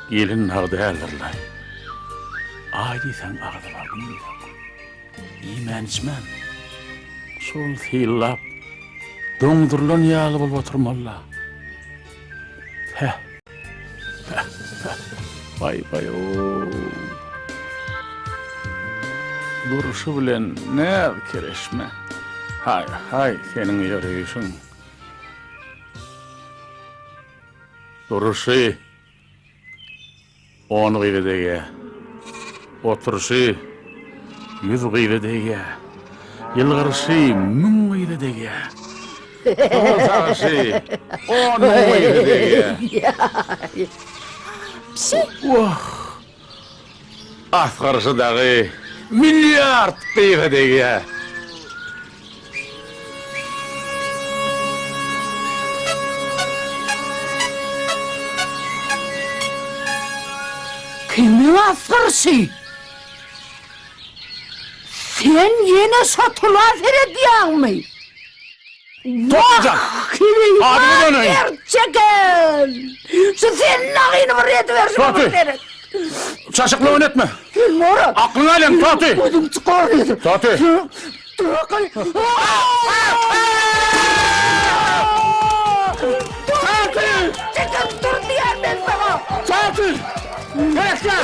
Gelin nag däldir-laý. Aý diýseň agzy bar, gün diýseň gün. Iýmän-içmän, şol syllap, doňdurylan ýaly bolup oturmaly-la. Heh. Heh, heh. Baý-baý-ow. Durşy bilen näz-kereşme. Haý-haý, seniň ýöreýşiň. Duruşy on gyza degýär. Oturyşy ýüz gyza degýär. Ýylgyryşy müň gyza degýär. Sag on müň gyza degýär. Wah! Asgyryşy dagy milliard gyza degýär. Kimiň asgyryşy? Sen ýene şo tula seredýäňmi? Tokjan! Wah, Adyňa döneýin! Gerçeken! Şu senin agyny bir ediber, şuna bir Toty! seret. Çaşyklygyny etme! Sen Murat! Aklyňy alýaň, Toty! Gözüň çykar diýdim. Toty! Toty! Toty! Çekil dur diýen men sana! Toty! Gerekler!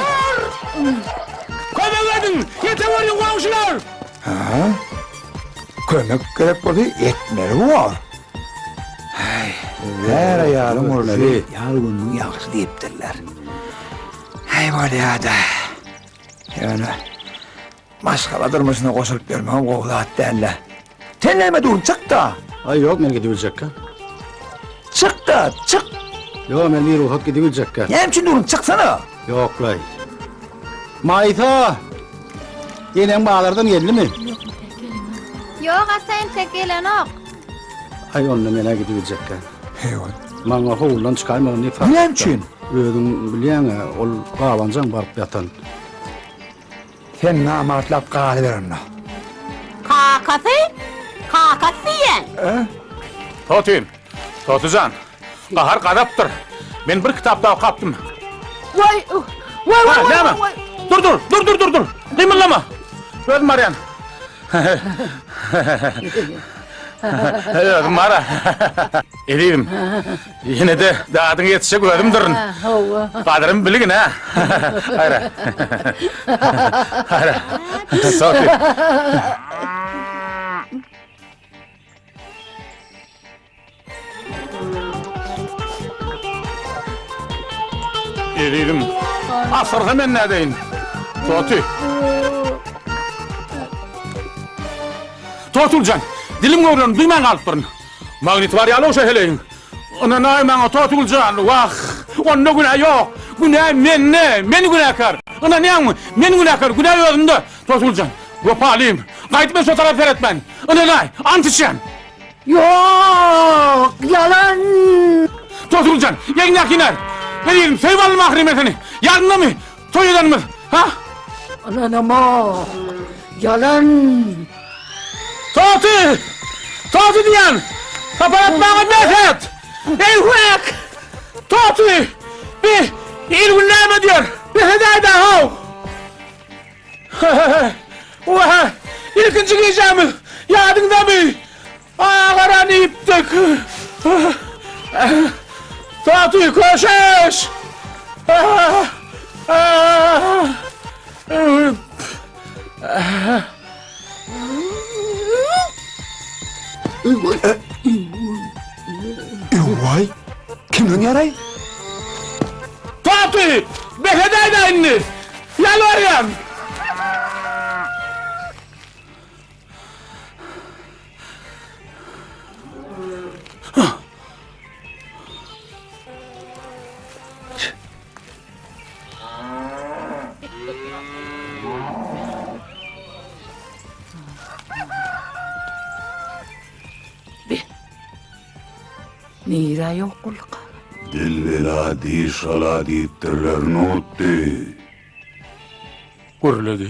Kömek ediň! Ýete görüň goňşular! Hä? Kömek gerek bolsa etmeli bor. Häý, her aýalyň urşy ýaz gününiň ýagşy diýipdirler. Häý bolýa-da. Ýöne maşgala durmuşyna goşulyp ýörmegem gowy zat däl-le. Sen näme durun, çyk-da! Aý ýok, men gidibiljekkä. Çyk-da, çyk! Ýok, men birugsat gidibiljekkä. Näme üçin durun, çyksana! Ýok-laý. Maýsa! Eneň bazardan geldimi? Ýok, ata entek gelenok. Aý, onda men-ä gidibiljekkä. Heý-oý. Maňa howludan çykaýmagyn diýip Näme üçin? Özüň bilýäň-ä, ol gabanjaň baryp ýatan. Sen namartlap galyber onda. Kakasy? Kakasy diýýäň? Toty, Toty jan, gahar gazapdyr. Men bir kitapda okapdym. Waý, waý, waý, waý, Näme? waý. Dur, dur, dur, dur, dur, dur. Gymyldama. Özüm barýan. Özüm bara. Ezizim, ýene-de dadyň ýetişjek özümdirin. Hawa. Gadyrym bilgin, hä? Haýra. Haýra. Sofi. Ezizim, asyrsa men nädeýin? Toty. Totuljan, dilim göwrelini duýman galypdyryn. Magnit bar ýaly şo heleýiň. Ynanaý maňa Totuljan, wah, onda günä ýok. Günä mende, men günäkär. Ynanýaňmy? Men günäkär, günä özümde. Totuljan, wepalym. Gaýdyp men şo tarapa seretmen. Ynanaý, ant içýän. Ýok, ýalan! Totuljan, ýeňňäki iner. Ezizim, söýüp aldym ahyry men seni. Ýadyňdamy? Toý edenimiz, ha? Ynanamok, ýalan! Toty! Toty diýýän! Sapar atmaga bes et! Eýwek! Toty! Bi, il-gün näme diýer? Bes edäý-dä, how! Wah, ilkinji gijämiz ýadyňdamy? Agaran iýipdik. Toty, köşeş! Ewaý, kim ýaraý? Toty, bes edäý-dä indi! Ýalbarýan! Be. Nirä ýok bolduka? Dil bela, diş gala diýipdirler, Nutdy. Gürledi.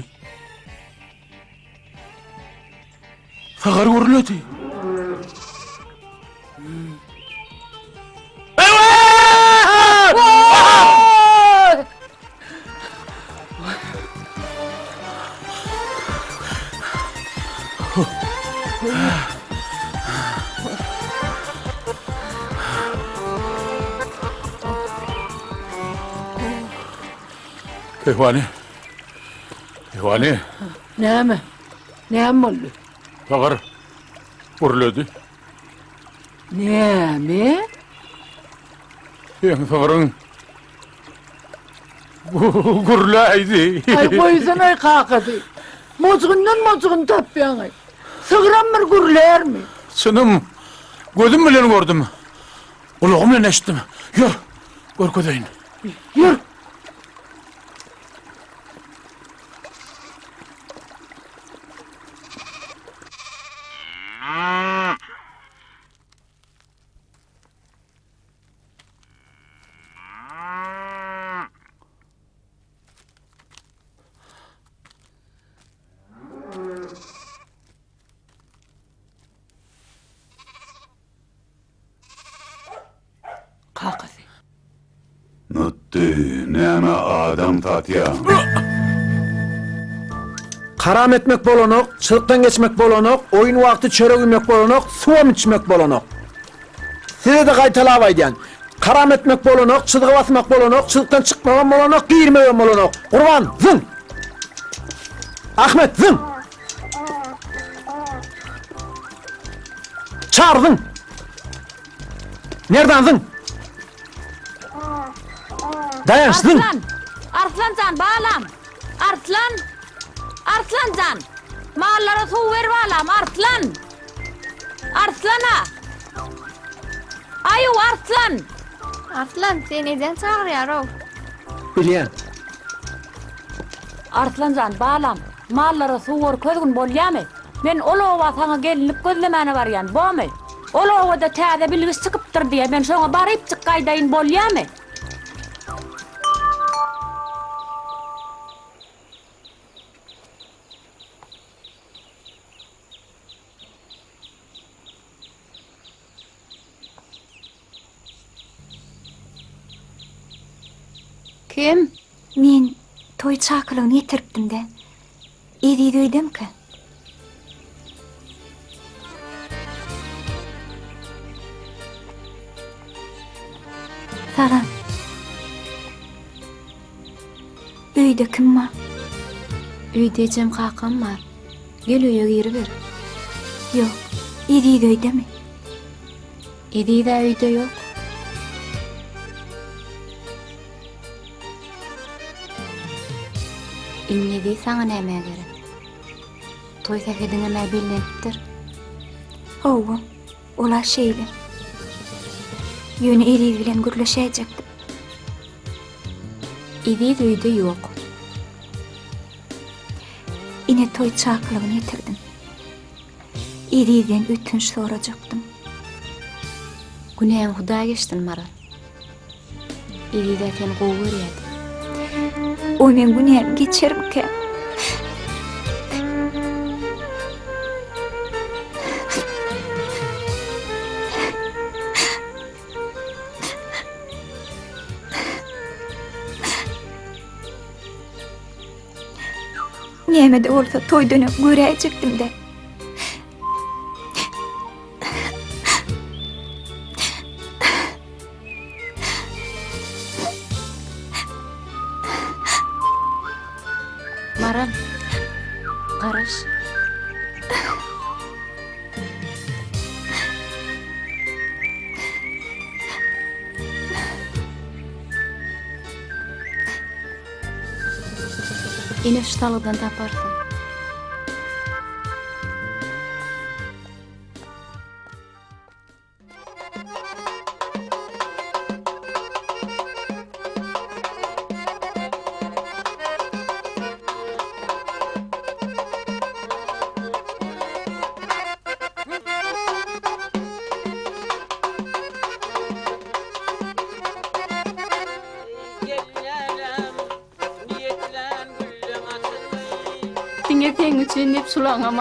Sygyr gürledi. Kehwani. Kehwani. Näme? Näme boldy? Sygyr gürledi. Näme? Seň sygryň gürläýdi. Aý goýsana-aý kakasy. Mojgundan mojgun tapýaň-aý. Sygram bir gürlärmi? Çynym, gözüm bilen gördüm. Gulagym bilen eşitdim. Ýör, görkezeýin. Ýör. Kakasy. Nutdy, näme adam satýaň? Karam etmek bolanok, çyzykdan geçmek bolanok, oýun wagty çörek iýmek bolanok, suwam içmek bolanok. Size-de gaýtalap aýdýan. Karam etmek bolanok, çyzgy basmak bolanok, çyzykdan çykmagam bolanok, girmegem bolanok. Gurban, zyň! Ahmet, zyň! Çary, zyň! Merdan, zyň! Daýanç, zyň! Arslan! Arslan jan, balam! Arslan! Arslan jan! Mallara suw ber balam, Arslan! Arslan-a! Aýuw, Arslan! Arslan, seni ejeň çagyrýar-ow. Bilýän. Arslan jan, balam, mallara suw görkezgin, bolýamy? Men ol oba saňa gelinlik gözlemäne barýan, bomy? Ol obada täze bilgiç çykypdyr diýýä, men şoňa barypjyk gaýdaýyn, bolýamy? Kim? Men toý çakylygyny getiripdim-de. Eziz öýdemkä? Salam. Öýde kim bar? Öýde ejem kakam bar. Gel öýe giriber. Ýok. Eziz öýdemi? Eziz-ä öýde ýok. Indi Eziz saňa nämä gerek? Toý sähediňem-ä bellenipdir. Hawa, ol-a şeýle. Ýöne Eziz bilen gürleşäýjekdim. Eziz öýde ýok. Ine toý çakylygyny getirdim. Ezizden ötünç sorajakdym. Günäňi Hudaý geçsin, Maral. Eziz-ä seni gowy görýärdi. O meň günämi geçermikä? Näme-de bolsa toýdan öň göräýjekdim-dä. Maral, garaş. Ine şu salgydan taparsyň. Diňe seň üçin diýip şulaňam.